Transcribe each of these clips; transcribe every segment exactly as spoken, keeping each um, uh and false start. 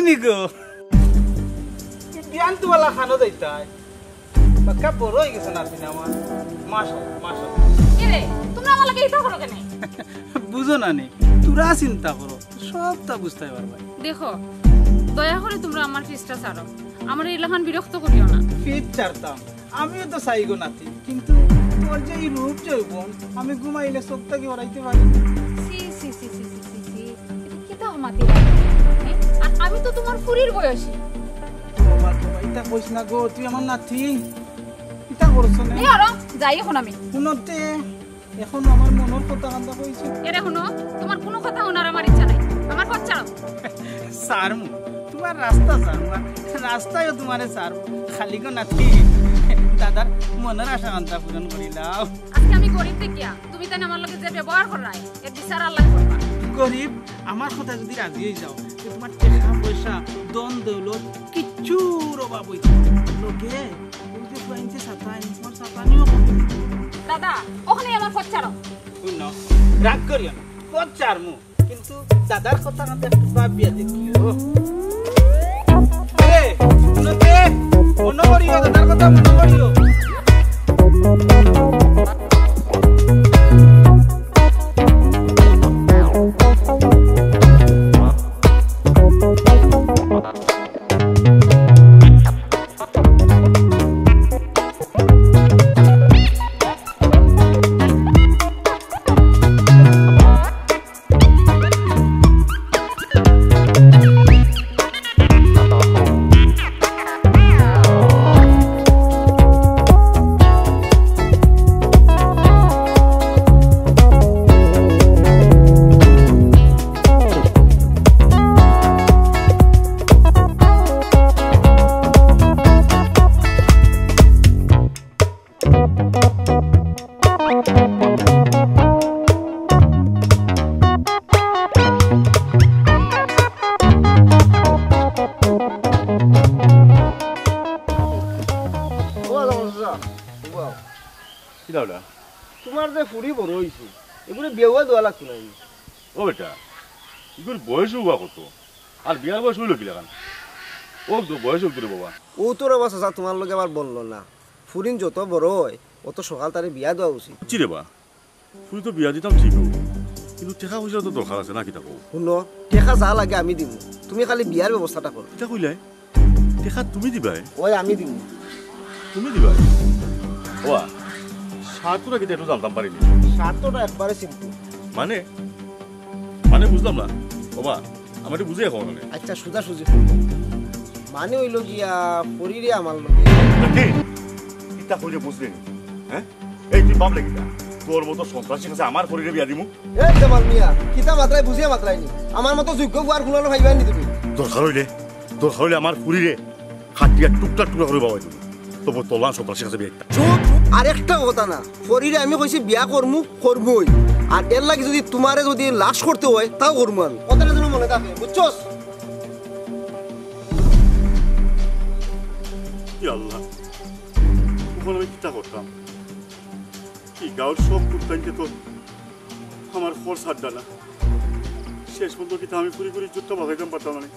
কি গো? বিয়ান তো বালা খানো যাইতাই। বাক্কা বড় অই গেছো নাতিন আমার। মাশাআল্লাহ, মাশাআল্লাহ। কিরে, তুমরা আমার লগে ইতা করো কেনে? বুঝো না নি, তোরা চিন্তা করো, সবটা বুঝতায় পারবায়। দেখো, দয়া করি তুমরা আমার ফিসটা ছাড়ো, আমারে ইলাখান বিরক্ত করিও না। ফিস ছাড়তাম? আমিও তো চাই গো নাতি, কিন্তু তোর যে এই রূপ যৌবন, আমি ঘুমাইলে চোখ থাকি হরাইতে পারি না। ছি, ছি, ছি, ছি, ছি, ছি, ছি। এটা কিতা মাতি লাগে? হ্যাঁ? আর আমি তো তুমার ফুরির বয়সী। ও বাবা, বাবা, ইতা কইস না গো, তুই আমার নাতি। ইতা করছ না। এই আরো যাই এখন আমি। হুনো তে, এখন আমার মনর কথা কান্দা কইছ। এরে হুনো, তুমার কুনু কথা হুনার আমার ইচ্ছা নাই। আমার পথ ছাড়ো। ছাড়মু, তুমার রাস্তা ছাড়মু, আর রাস্তায়ও তুমারে ছাড়মু। খালি গো নাতি, দাদার মনর আশা কান্দা পূরণ করিলাও। আজকে আমি গরিব দেখিয়া তুমি তাই আমার লগে যে ব্যবহার কররায়, এর বিচার আল্লায় করবা। গরিব, আমার কথা যদি রাজি অই যাও, তে তুমার টেকা পয়সা, ধন দৌলত কিচ্ছুর অভাব অইতো না। লগে, ওই যে ফুয়াইন্তে ছাতা আইন, তুমার ছাতা নিও কম। দাদা, অখনে আমার পথ ছাড়ো। হুনো, রাগ করিও না, পথ ছাড়মু, কিন্তু দাদার কথা না একটু ভাবিয়া দেখিও। এ, হুনো তে, মনো করিও, দাদার কথা মনো করিও। ও আল্লাহ, বাবা। কিতা অইলা? তুমার যে ফুরি বড় অইছে, এগুরে বিয়া দেওয়া লাগতো না নি? ও বেটা, এগুর বয়স অইবা কত? আর বিয়ার বয়স অইলো কিলাখান? ও তো বয়স অইতো রে বাবা। ও তো রে বাবা চাচা, তুমার লগে আবার বনলো না। ফুরিন যত বড় অয়, অত সকাল তারে বিয়া দেওয়া উচিত। জি রে বা, ফুরি তো বিয়া দিতাম ঠিক অইবো, কিন্তু টেকা পয়সার তো দরকার আছে না, কিতা কও? হুনো, টেকা যা লাগে আমি দিমু, তুমি খালি বিয়ার ব্যবস্থাটা করো। কিতা কইলায়? টেকা তুমি দিবায়? অয় আমি দিমু। তুমি দিবায়? ওবা, শর্তটা কিতা একটু জানতাম পারি নি? শর্তটা একবারে simple। মানে? মানে বুঝলাম না। ওবা, আমারে বুঝাইয়া কও না। আচ্ছা, সুজা সুজি। মানে অইলো গিয়া, ফুরিরে আমার লগে। তা কি? কিতা কইলে বুঝলে নি? হ্যাঁ? এই তুই ভাবলে কিতা? তোর মতো সন্ত্রাসীর কাছে আমার ফুরিরে বিয়া দিমু? এই জামাল মিয়া, কিতা মাতরায় বুঝিয়া মাতরায় নি? আমার মতো যোগ্য ফুয়ার কুলানো পাইবায় নি তুমি? দরকার অইলে, দরকার অইলে আমার ফুরিরে কাটিয়া টুকরা টুকরা করি বাবাই দিমু। তবু তোলা সন্ত্রাসীর কাছে বিয়া দিতাম। চুপ, আরেকটা কথা না। ফুরিরে আমি কইছি বিয়া করমু, করমুই। আর এর লাগি যদি তুমারে যদি লাশ করতে অয়, তাও করমু আমি। কথাটা যেন মনে থাকে, বুঝছস? ইয়া আল্লাহ, অখন আমি কিতা করতাম? ই গাঁওর সব কুত্তাইন্তে তো আমার খর ছাড়রা না। শেষ পর্যন্ত কিতা আমি ফুরি ফুরির ইজ্জতটা বাঁচাইতাম পারতাম না নি?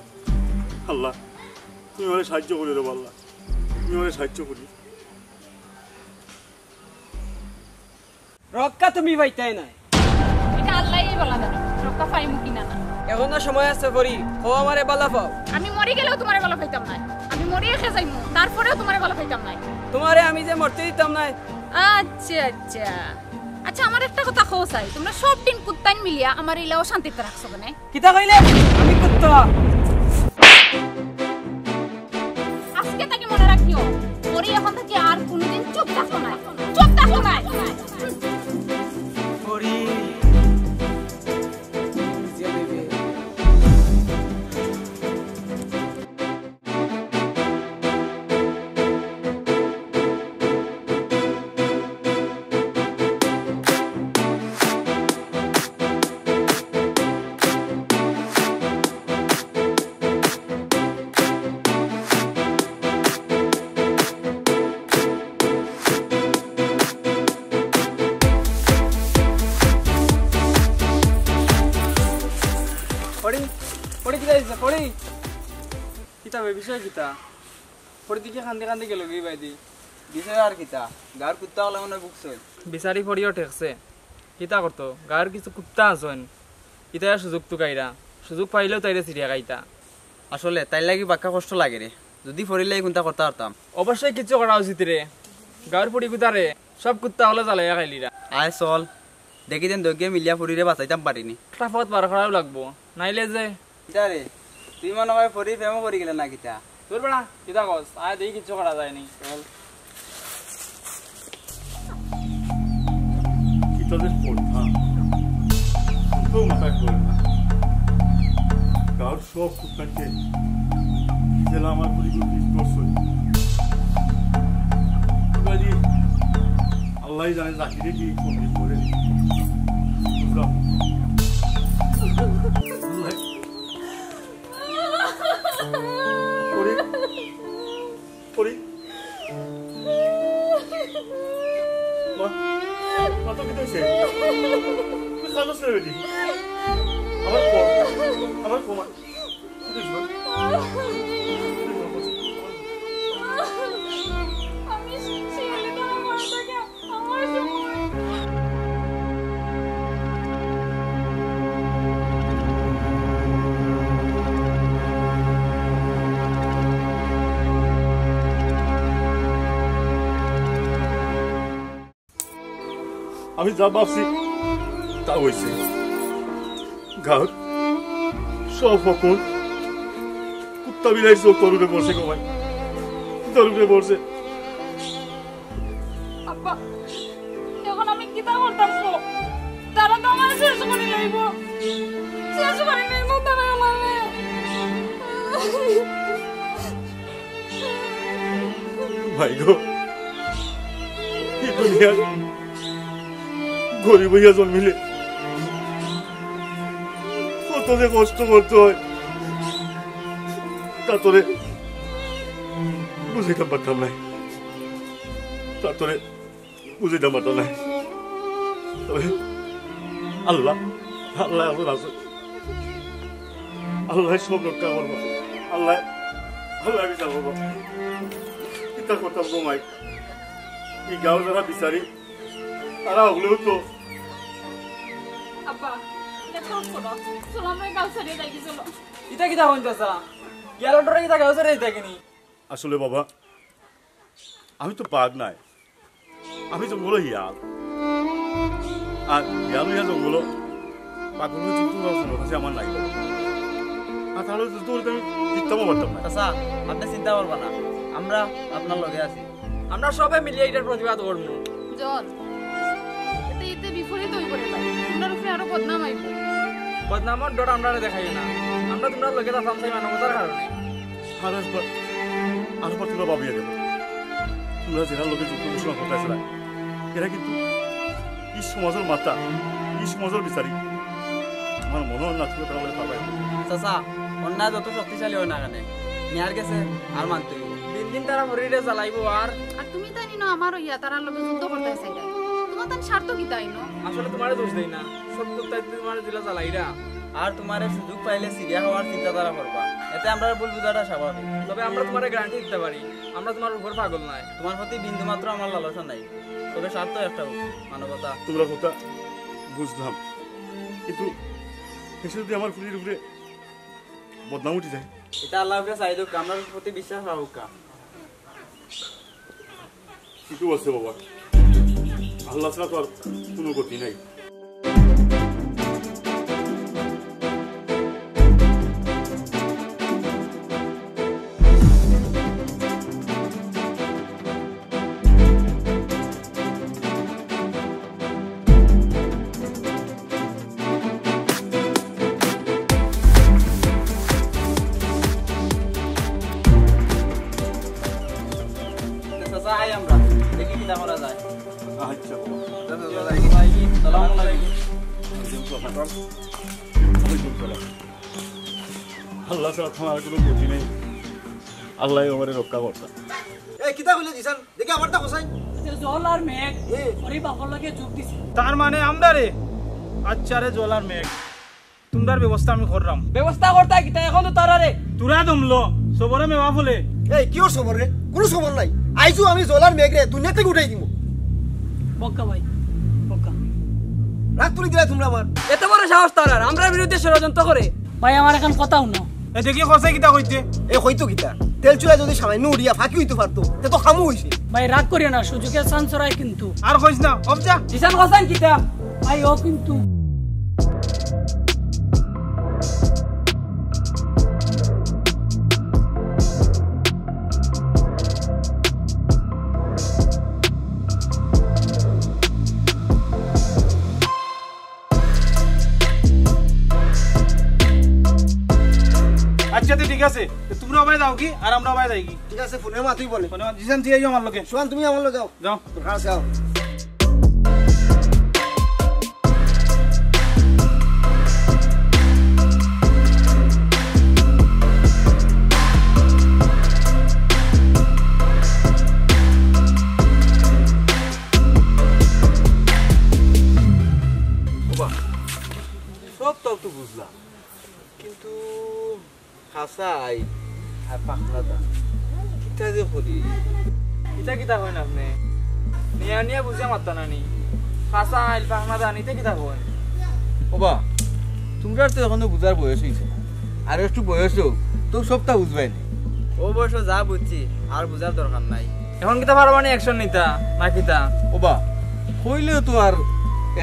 আল্লাহ, তুমি আমারে সাহায্য করিও রে আল্লাহ, তুমি আমারে সাহায্য করিও। রক্ষা তুমি পাইতায় নায়। ইটা আল্লায়উ ভালা জানইন, রক্ষা পাইমু কি না না। এখনো সময় আছে ফুরি, কও আমারে ভালা পাও। আমি মরি গেলেও তুমারে ভালা পাইতাম নায়, আমি মরিয়া খেয়ে যাইমু, তারপরেও তুমারে ভালা পাইতাম নায়। তুমারে আমি যে মরতে দিতাম নায়। আচ্ছা, আচ্ছা। আচ্ছা, আমার একটা কথা কও চাই, তুমরা সব দিন কুত্তাইন মিলিয়া আমারে ইলা অশান্তিত রাখছো কেনে? কিতা কইলে? আমি কুত্তা? আজকে থাকি মনে রাখিও, ফুরি অখন থাকি আর কুনুদিন চুপ থাকতো নায়, চুপ থাকতো নায়। ফুরি। তবে বিষয় কিতা? পরি দেখি কান্দি কান্দি গেলগি বায়দি। বিষয় আর কিতা? গাউর কুত্তা অকলে মনে অয় ভুকছইন। বিচারি পরিও ঠেকছে। কিতা করতো? গাউর কিছু কুত্তা আছইন। ইতায় সুযোগ তুকাইরা। সুযোগ পাইলেউ তাইরে ছিড়িয়া খাইতা। আসলে তাইর লাগি বাক্কা কষ্ট লাগে রে। যুদি পরির লাগি কুন্তা করতা পারতাম। অবশ্যই কিছু করা উচিত রে। গাউর পরি কুত্তারে সব কুত্তা অকলে জ্বালাইয়া খাইলিরা। আয় চল, দেখি দেন দুইওগুয়ে মিলিয়া পরিরে বাচাইতাম পারি নি। একটা পথ বার করাউ লাগবো, নাইলে যে কিতা রে, তুই মনে অয় পরির প্রেমো পড়ি গেলে না কিতা? দুর বেটা, কিতা কস? আয় দেখি কিচ্ছু করা যায় নি। চল। কিতা যে করতাম, তো মাথায় পড়ে না। গাউর সব কুত্তাকে জেলা আমার পরিবার বিষ করছে। আল্লাহ জানে জাকিরে কি কোন দিন করে। বুঝলাম। পরি, পরি। মা, মা, তোর কিতা অইছে? তুই কান্দছ কেনে বেটি? আমার ক, আমার ক, মা। কিতা অইছে, মা? আমি শিয়ালে ধরা পড়ে থাকে। আমি যা ভাবছি, তা অইছে। গাউর সব হকল কুত্তা বিলাইর চউখ তরুরে পড়ছে গো ভাই, তরুরে পড়ছে। আব্বা, এখন আমি কিতা করতাম কও? তারা তো আমারে শেষ করি লাইবো। শেষ করি লাইবো তারা আমারে। ভাই গো, এই দুনিয়ার গরিব অইয়া জন্মিলে কত যে কষ্ট করতে হয়, তা তোরে বুঝাইতাম পারতাম নায়। তা তোরে বুঝাইতাম পারতাম নায়। তবে আল্লাহ, আল্লাহ এখন আছে। আল্লাহ সব রক্ষা করবো। আল্লাহ, আল্লাহ বিচার করবো। কিতা করতাম গো মাই? এই গাউর যারা বিচারি, তারা হকলেউ তো। আব্বা, দেখো, চলো, চলো, আমরা গাউ ছাড়িয়া যাই, চলো। ইতা কিতা কইন চাচা? ইয়ার অটোরে কিতা গাউ ছাড়িয়া যাইতা কিনি? আসলে বাবা, আমি তো বাঘ নায়, আমি জঙ্গলর হিয়াল। আর হিয়াল অইয়া জঙ্গলর বাঘর লগে যুদ্ধ করার ক্ষমতা আছে আমার নাই। আর তার লগে যুদ্ধ করতে আমি জিততামও পারতাম না। চাচা, আপনে চিন্তা করবা না, আমরা আপনার লগে আছি। আমরা সবে মিলিয়া ইটার প্রতিবাদ করমু। জন, এতে, এতে বিপরীত অইবো রে ভাই, তুমরার উপরে আরো বদনাম আইবো। বদনামর ডর আমরারে দেখাইও না, আমরা তুমরার লগে থাকতাম চাই মানবতার কারণে। আর একবার, আর একবার তুমরা ভাবিয়া দেখো, তুমরা যেরার লগে যুদ্ধ ঘোষণা করতে আসলা, এরা কিন্তু এই সমাজর মাথা, এই সমাজর বিচারি। আমার মনে হয় না তুমি তারা পারবে। চাচা, অন্যায় যত শক্তিশালী হয় না কেন, ন্যায়ের গেছে আর মানতে হইব। দিন দিন তারা হরিরে জ্বালাইবো আর। আর তুমি তাই নিনো আমার হইয়া তারার লগে যুদ্ধ করতে চাইরা। তোমার তান স্বার্থ কি তাই নো? আসলে তোমারে দোষ দেই না, সব তাই তোমারে দিলা জ্বালাইরা। আর তোমারে সুযোগ পাইলে সিরিয়া হওয়ার চিন্তাধারা করবা, এতে আমরা ভুল বুঝাটা স্বাভাবিক। তবে আমরা তোমারে গ্যারান্টি দিতে পারি, আমরা তোমার উপর পাগল নাই। তোমার প্রতি বিন্দু মাত্র আমার লালসা নাই, তবে স্বার্থ একটা হোক, মানবতা। তোমরা কথা বুঝলাম, কিন্তু শেষে যদি আমার ফুরির উপরে বদনাম উঠি যায়। এটা আল্লাহর উপরে চাই হোক, আমরা প্রতি বিশ্বাস রাখুক। কিন্তু আছে বাবা, আল্লাহ ছাড়া তো আর কোনো গতি নাই। চাচা, আই আমরা। দেখি কিতা করা যায়। আচ্ছা, বাবা। চাচা, চাচা, দেখি। সালাম আলাইকুম। ওয়ালাইকুম সালাম। ওয়ালাইকুম সালাম। আল্লাহ ছাড়া তো আমার কোনো গতি নেই। আল্লাহ আমারে রক্ষা করতা। এই, কিতা কইলে দিছান? দেখি আবার তা কসাই। জল আর মেঘ, এ। ওরে বাপর লগে যোগ দিছে। তার মানে আমরারে? আচ্ছা রে, জল আর মেঘ, তুমরার ব্যবস্থা আমি কররাম। ব্যবস্থা করতা কিতা? এখন তো তারারে। তোরা দমলো। সবরে মেওয়া ফলে। এই, কিওর সবর রে? কুনু সবর নাই। আইজও আমি জলার মেঘরে দুনিয়া থাকি উঠাই দিমু। বক্কা ভাই, বক্কা। রাগ তুলি দিলা তুমরা আমার। এত বড় সাহস তার, আর আমরার বিরুদ্ধে ষড়যন্ত্র করে। ভাই, আমার একখান কথা হুনো। এ দেখি কছে কিতা কইতে। এ কইতো কিতা? তেল চুলা যদি সামান্য উড়িয়া ফাঁকি অইতো পারতো, তে তো কামও অইছে। ভাই, রাগ করিও না, সুযোগে চান্স চড়ায় কিন্তু। আর কইস না, অফ যা। জিসান কছাইন কিতা? ভাই, ও কিন্তু। আচ্ছা, তে ঠিক আছে। তে তুমরা অবায় যাওগি, আর আমরা অবায় যাইগি। ঠিক আছে, ফোনে মাতই বনে। ফোনে মাত-, জিসান, তুই আইও আমার লগে। সোহান, তুমি আমার লগে যাও। যাও। দরকার আছে, যাও। ওবা, সবতাউ তো বুঝলাম, কিন্তু কাঁচা আইল আর পাকনা ধান, কিতা যে করি? কিতা কিতা কইন আপনে? নিয়া নিয়া বুঝিয়া মাততা না নি? কাঁচা আইল, পাকনা ধান, ইতা কিতা কইন? ওবা, তুমরার তো এখনো বুঝার বয়স অইছে না, আর একটু বয়স অউক, তে সবতা বুঝবায় নি। অউ বয়সো যা বুঝছি, আর বুঝার দরকার নাই। এখন কিতা পারবা নি action নিতা, না কিতা? ওবা, কইলেও তো আর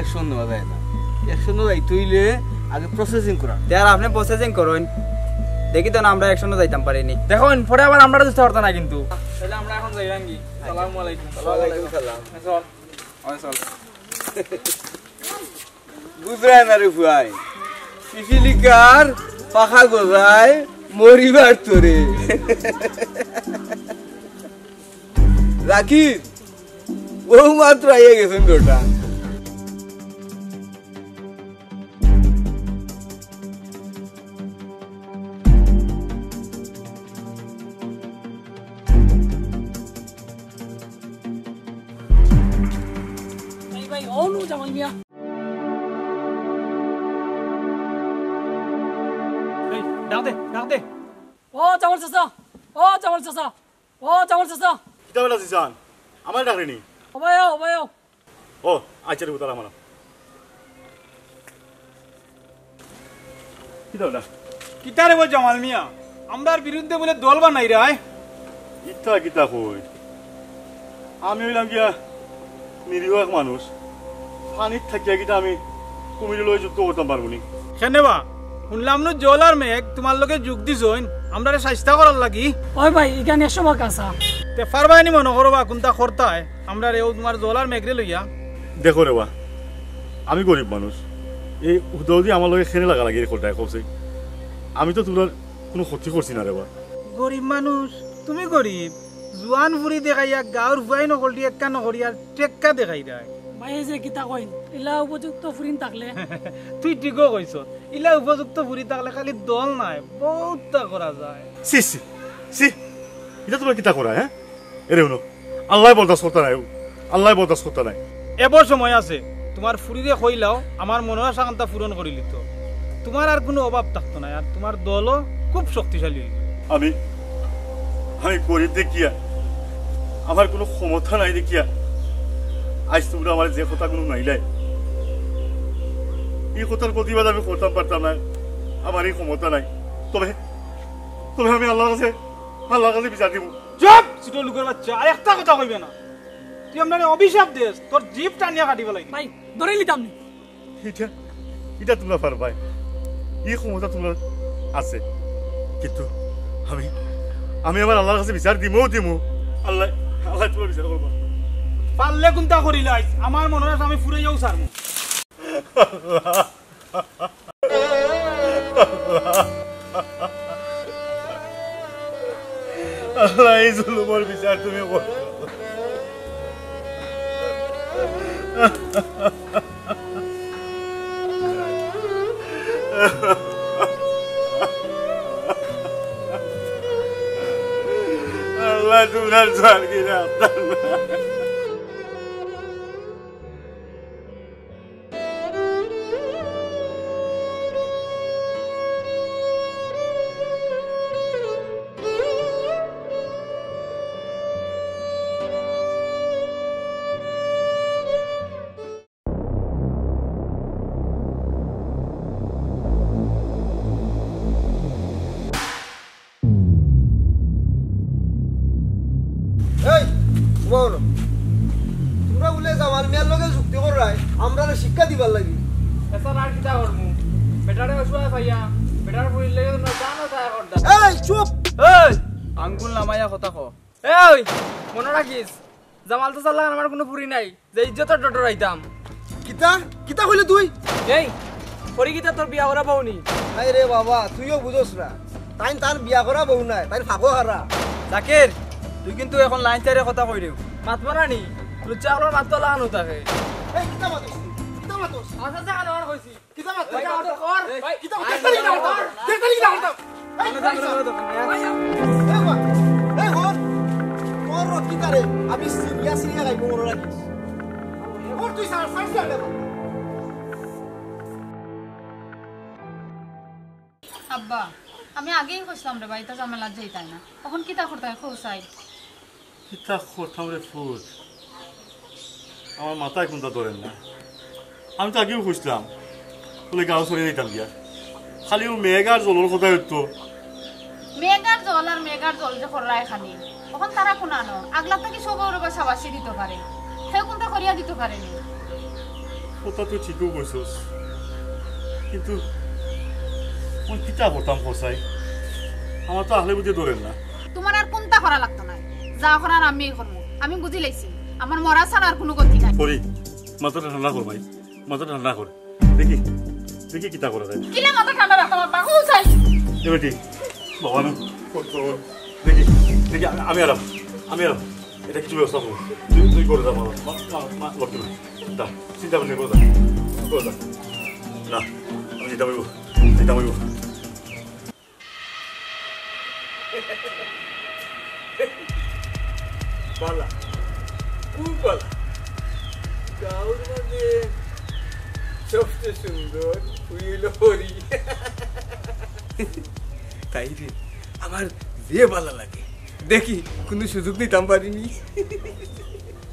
action নেওয়া যায় না। Action-ও যাইতে অইলে আগে processing করা। তে আর আপনে processing করইন, দেখি তো না আমরা action-ও যাইতাম পারি নি। দেখইন, পরে আবার আমরারে দুষতা পারতা না কিন্তু। তাইলে আমরা এখন যাইরামগি। আসসালামু আলাইকুম। ওয়ালাইকুম সালাম। চল। ওই চল। বুঝরায় না রে ফুয়াইন, পিপিলিকার পাখা গজায় মরিবার তরে। রাকিব, অউ মাত্র আইয়া গেছইন বেটা। এই ভাই, ও নু জামাল মিয়া। এই, ডাক দে, ডাক দে। ও জামাল চাচা, ও জামাল চাচা, ও জামাল চাচা। কিতা বেটা জিসান? আমারে ডাকরে নি? ও ভাই, ও ভাই, ও। ও, আচ্ছা রে, উতারা মারা। কিতা বেটা? কিতা রে বা জামাল মিয়া? আমরার বিরুদ্ধে বুলে দল বানাইরায়? ইতা কিতা কইন? আমি অইলাম গিয়া নিরীহ এক মানুষ। পানিত থাকিয়া কিতা আমি কুমিরর লগে যুদ্ধ করতাম পারমু নি? কেনে বা? হুনলাম নু জল আর মেঘ তুমার লগে যোগ দিছইন, আমরারে সাইস্তা করার লাগি। ওই ভাই, ইখান একশো ভাগ হাছা। তে পারবায় নি মনো করো বা কুনতা করতায়? আমরারে অউ তুমার জল আর মেঘরে লইয়া। দেখো রে বা, আমি গরিব মানুষ, এই হুদাহুদি আমার লগে কেনে লাগালাগি করতায় কওছে? আমি তো তুমরার কুনু ক্ষতি করছি না রে বা। গরিব মানুষ, তুমি গরিব। জুয়ান ফুরি দেখাইয়া গাউর ফুয়াইন অকলটি একখান করিয়া টেক্কা দেখাইরায়। ভাই, এই যে কিতা কইন, ইলা উপযুক্ত ফুরিন থাকলে। তুই ঠিকউ কইছস, ইলা উপযুক্ত ফুরি থাকলে খালি দল নায়, বউততা করা যায়। ছি, ছি, ছি, ইতা তুমরা কিতা করায়, হে? এরে হুনো, আল্লায় বরদাস্ত করতা নায়, আল্লায় বরদাস্ত করতা নায়। এবর সময় আছে, তুমার ফুরিরে কইলাও, আমার মনর আশা খান্তা পূরণ করিলিতো। তুমার আর কুনু অভাব থাকতো নায়, আর তুমার দলও খুব শক্তিশালী অইবো। আমি, আমি গরিব দেখিয়া, আমার কুনু ক্ষমতা নাই দেখিয়া, আইজ তুমরা আমারে যে কথাগুনু হুনাইলায়, ই কথার প্রতিবাদ আমি করতাম পারতাম নায়, আমার ই ক্ষমতা নাই। তবে, তবে আমি আল্লার কাছে, আল্লার কাছে বিচার দিমু। চুপ! ছোট লোকের বাচ্চা, আর একটা কথা কইবে না। তুই আমরারে অভিশাপ দেস, তোর জিভ টানিয়া কাটি ফালাইমু। ভাই, ধরে নিতাম নি। ইটা, ইটা তুমরা পারবায়, ই ক্ষমতা তুমরার আছে, কিন্তু আমি, আমি আমার আল্লার কাছে বিচার দিমু, দিমু। আল্লায়, আল্লায় তুমরার বিচার করবা। পারলে কুনতা করিলাইস, আমার মনর আশা আমি পুরাইয়াউ ছাড়মু। আল্লাহ, এই জুলুমর বিচার তুমি করো। আল্লাহ, তুমরার জান কি রাখতাম না। বল, তোমরা বুলে জামাল মিয়ার লগে চুক্তি কররায়, আমরারে শিক্ষা দিবার লাগি। এছাড়া আর কিতা করমু? বেটারে অসহায় পাইয়া, বেটার ফুরির লগে তোমরা জানো তাই করদা। এই, চুপ! এই, আঙ্গুল নামাইয়া কথা ক। এই, মনো রাখিস, জামাল চাচার লাখান আমার কুনু ফুরি নাই, যে ইজ্জতর ডটর আইতাম। কিতা? কিতা কইলে তুই? এই, করি কিতা তোর বিয়া করা বউ নি? আরে বাবা, তুইও বুঝোস না। তাইন তার বিয়া করা বউ নায়, তাইন ফাঁকো হারা। জাকির, তুই কিন্তু এখন লাইন ছাড়ি কথা কইরে। মাত মারা নি, লুচ্চা অকলর মাত তো লাগানো থাকে। এই, কিতা মাতস তুই? কিতা মাতস? আমার সাথে কেন আর কইছি? কিতা মাতস? ভাই, কত কর? ভাই, কিতা মাতস? দেখতালি কিতা করতাম? দেখতালি কিতা করতাম? এই, ভাই, এই, ভাই, এই, হর। তোর রক্ষিতারে আমি সিরিয়া সিরিয়া গাইব, মনে রাখিস। ওর তুই সার, সার, সার, সার। আব্বা, আমি আগেই কইছিলাম রে বা, ইতা ঝামেলাত যাইতায় না। অখন কিতা করতায় কও চাই? কিতা করতাম রে ফুত, আমার মাথায় কুনতা ধরের না। আমি তো আগেউ কইছিলাম, বুলে গাঁও ছাড়ি যাইতাম গিয়া। খালি অউ মেঘ আর জলর কথাউ তো। মেঘ আর জল আর মেঘ আর জল যে কররায় খালি। অখন তারা কুনানো? আগলা থাকি সবে ওরে বা সাবাসি দিতো পারে। কেউ কুনতা করিয়া দিতো পারে নি। কথা তুই ঠিকউ কইছস, কিন্তু অখন কিতা করতাম কও চাই? আমার তো আখলে বুদ্ধি ধরের না। তুমার আর কুনতা করা লাগতো নায়, যা করার আমিউ করমু। আমি বুঝিলাইছি, আমার মরা ছাড়া আর কুনু গতি নাই। করি, মাথাটা ঠান্ডা কর ভাই, মাথাটা ঠান্ডা কর। দেখি, দেখি কিতা করা যায়। কিলা মাথা ঠান্ডা রাখতাম আব্বা, কও চাই। এ বেটি, বাবা না, কর, কর। দেখি, দেখি, আমি, আমি আরাম, আমি আরাম। ইটা কিছু ব্যবস্থা করমু। তুই, তুই করে যা, বাবা। মা, মা, মা, লক্ষ্মী মা। যা, চিন্তা ভাবনা করে যা। করে যা। না, আমি যাইতাম অইবো। যাইতাম অইবো। বালা, খুব বালা। গাঁওর মাঝে সবচেয়ে সুন্দর ফুরি অইলো পরি। তাই রে, আমার যে বালা লাগে। দেখি, কুনু সুযোগ নিতাম পারি নি।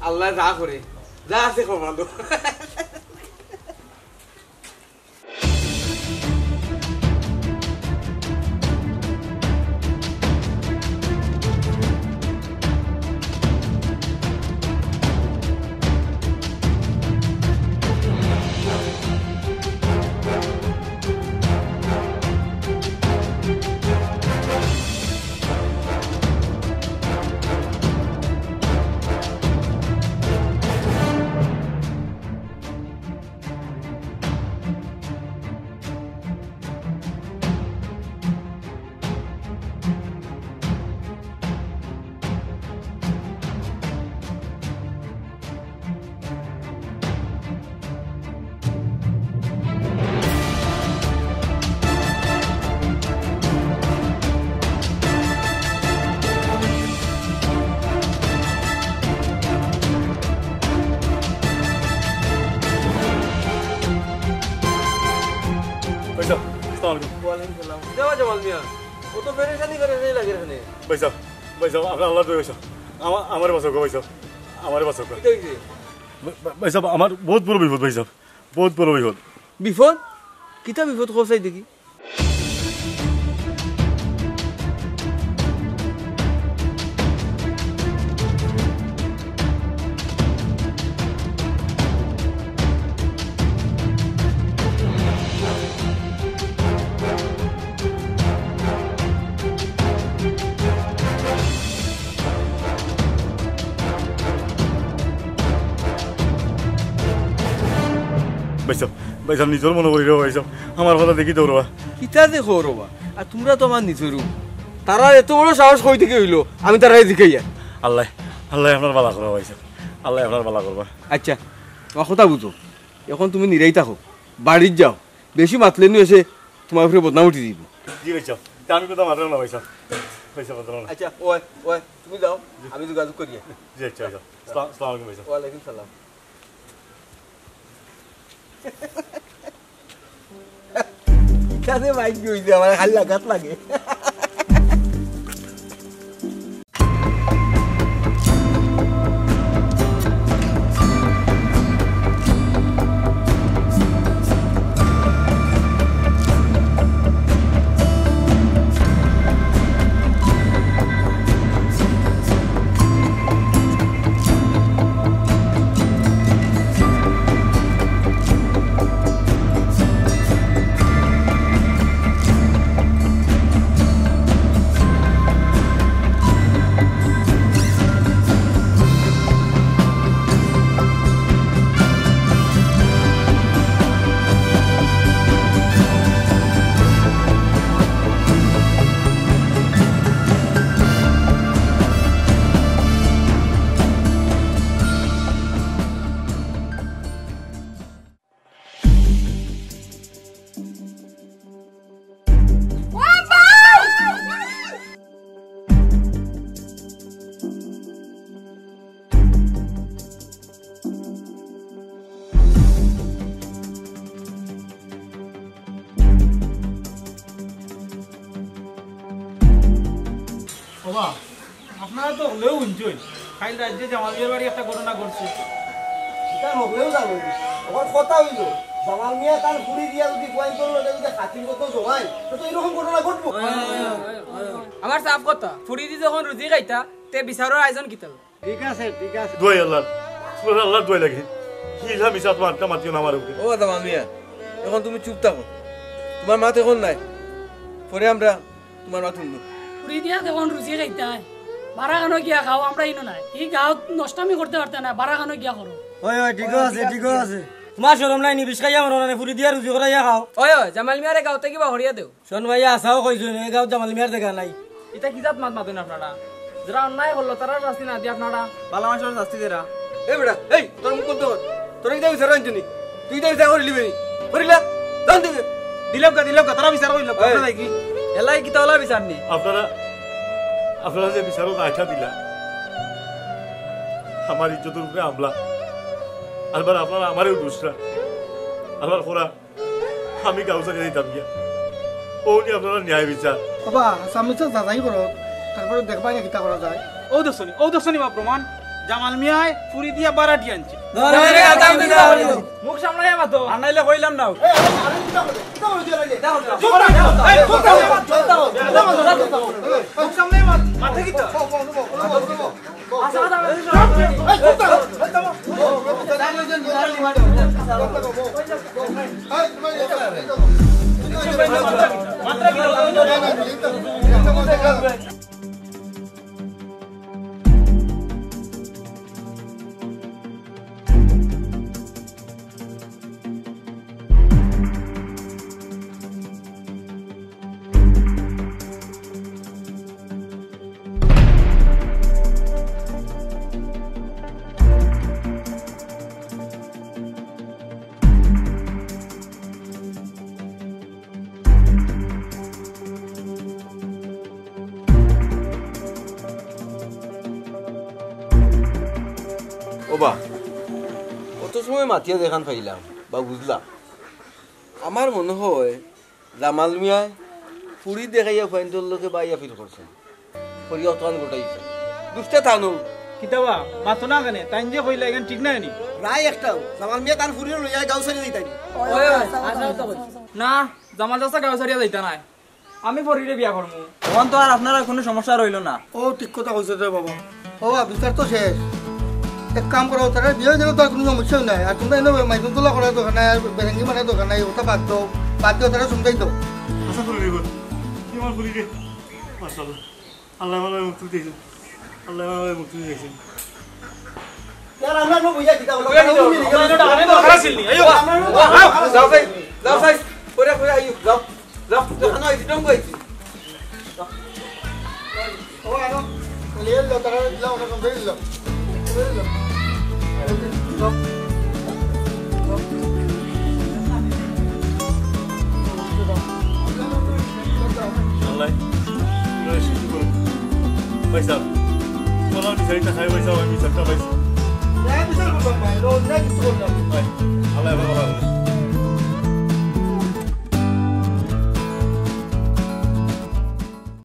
আল্লায় যা করে, যা আছে কপালো। ভাইসাব, আসসালামু আলাইকুম। ওয়ালাইকুম সালাম। যাও জামাল মিয়া, অত পেরেশানি পেরেশানি লাগে এখানে। ভাইসাব, ভাইসাব, আপনে আল্লার দোহাই ভাইসাব, আমা-, আমারে বাঁচাউক্কা ভাইসাব, আমারে বাঁচাউক্কা। কিতা অইছে? ভাই, ভাই, ভাইসাব, আমার বউত বড় বিপদ ভাইসাব, বউত বড় বিপদ। বিপদ? কিতা বিপদ কও চাই দেখি? ভাইসাব, ভাইসাব, নিজর মনো করি রে ভাইসাব, আমার কথা দেখি দেও রে বা। কিতা দেখো রে বা? আর তুমরা তো আমার নিজর। তারার এত বড় সাহস কই থাকি অইলো? আমি তারারে জিকাইয়ার। আল্লায়, আল্লায় আপনার বালা করবা ভাইসাব, আল্লায় আপনার বালা করবা। আইচ্ছা, তুমার কথা বুঝো, অখন তুমি নিরাই থাকো, বাড়িত যাও, বেশি মাতলে নু এসে তুমার উপরে বদনাম উঠি যাইবো। জি ভাইসাব, তে আমি কথা মাতরাম না ভাইসাব, ভাইসাব মাতরাম না। আইচ্ছা, ওই, ওই, তুমি যাও, আমি যোগাযোগ করি। জি আইচ্ছা, আইচ্ছা। আসসালাম, আসসালামু আলাইকুম ভাইসাব। ওয়ালাইকুম সালাম। ইখানে মাইক অইছে, আমার খালি লাগাত লাগে। বাবা, আপনারা তো হকলেউ হুনছইন, কাইল রাইত যে জামাল মিয়ার বাড়ি একটা ঘটনা ঘটছে। ইটা হকলেউ জানইন। অখন কথা অইলো, জামাল মিয়া তান ফুরি দিয়া যুদি ফুয়াইন্তর লগে যুদি খাতির করতো জমায়, তে তো ইরকম ঘটনা ঘটবো। আমার সাফ কথা, ফুরিদি যখন রুজি খাইতা, তে বিচারর আয়োজন কিতা? ঠিক আছে, ঠিক আছে। দোয়াই আল্লাহ, তুমার আল্লাহর দোয়াই লাগে। ইলা মিছা মাতটা মাতিও না আমার উপরে। ও জামাল মিয়া, অখন তুমি চুপ থাকো। তুমার মাত অখন নাই, পরে আমরা তুমার মাত হুনমু। ফুরি দিয়া যখন রুজি খাইতায়, বারা খানো গিয়া খাও, আমরা ইনো নাই। ই গাঁওত নষ্টামি করতে পারতায় না, বারা খানো গিয়া করো। ওই, ওই, ঠিক আছে, ঠিক আছে। তুমার শরম নাই নি, বিষ খাইয়া মরো না নি, ফুরি দিয়া রুজি করাইয়া খাও। ওই, ওই, জামাল মিয়ারে গাঁও থাকি বার করিয়া দেও। শোন ভাই, আছাও কইছইন, ই গাঁওত জামাল মিয়ার জাগা নাই। ইটা কি জাত মাত মাতইন আপনারা? যারা অন্যায় করলো, তারার শাস্তি না দিয়া আপনারা ভালা মানষর শাস্তি দেরা। এই বেটা, এই, তোর মুখ বন্ধ কর। তোর ইটা বিচার আনছনি? তুই ইটা বিচার করিলিবে নি? করিলা? জান দিবে। দিলাউক্কা, দিলাউক্কা, তারা বিচার করিলাউক্কা, এই। আপনারা কি? এলাই কিতা অলা বিচার নি? আপনারা, আপনারা যে বিচারো আইঠা দিলা, আমার ইজ্জতর উপরে হামলা। আরবার আপনারা আমারেউ দুষরা। আরবার করা আমি গাঁও ছাড়ি যাইতাম গিয়া। অউ নি আপনারা ন্যায় বিচার। বাবা, আসামি তো যাচাই করো, তারপরে দেখবায় না কিতা করা যায়। অউ দেখছনি, অউ দেখছনি বা প্রমাণ, জামাল মিয়ায় ফুরি দিয়া বারাটি আনছে। ধরে, ধরে, আসামি তো ধরে। মুখ সামলাইয়া মাতো। আর নাইলে কইলাম না। মুখ সামলাইয়া মাত, মাথা কিতা? ওবা, অত সময় মাতিয়া যেখান পাইলাম বা বুঝলাম, আমার মনে হয় জামাল মিয়ায় ফুরি দেখাইয়া ফুয়াইন্তর লগে বাই আপিল করছে। করিয়া অতখান ঘটাইছে। দুষ্টা থানো। কিতাবা, মাতো না কেনে? তাইন যে কইলা, ইখান ঠিক নায় নি? রায় একটাউ, জামাল মিয়া তান ফুরিরে লইয়া গাঁও ছাড়ি যাইতায় নি। না, জামাল চাচা গাঁও ছাড়িয়া যাইতা নায়। আমি ফুরিরে বিয়া করমু। অখন তো আর আপনারার কুনু সমস্যা রইলো না। ও, ঠিক কথা কইছো রে বাবা। ও, বিচার তো শেষ। এক কাম করো, তারা বিয়া অই গেলে তো আর কুনু সমস্যা নাই। আর তুমরা এনে মাইজুন তোলা করার দরকার নাই, আর বেরেঙ্গি মারার দরকার নাই, ওটা বাদ দাও, বাদ দাও, তারা সমঝাই দাও। আচ্ছা, ফুরি রে, তুই আমার ফুরি রে। মাশাআল্লাহ। আল্লাহ আমার মুক্তি দিয়েছেন। আল্লাহ আমার মুক্তি দিয়েছেন। ইয়ার আমরা নো বুঝা কিতা বলো? বুঝা কিতা বলো? আমরা নো খারাপ ছিল নি। আইও। আমরা নো আও, যাও ভাই, যাও ভাই। পরে, পরে আইও, যাও। যাও, যাও, না, এই ডঙ্গো আইছি। ও, আনো। লিয়ে লো, তারা দিলা, ওরা সব দিলা। আল্লাহ, পুরা সুস্থ করো। ভাই সাহেব, তোমার বিচারিতা খাই ভাই সাহেব, আমি বিচারটা পাইছি। ভাই, আল্লাহ, ভালো, ভালো।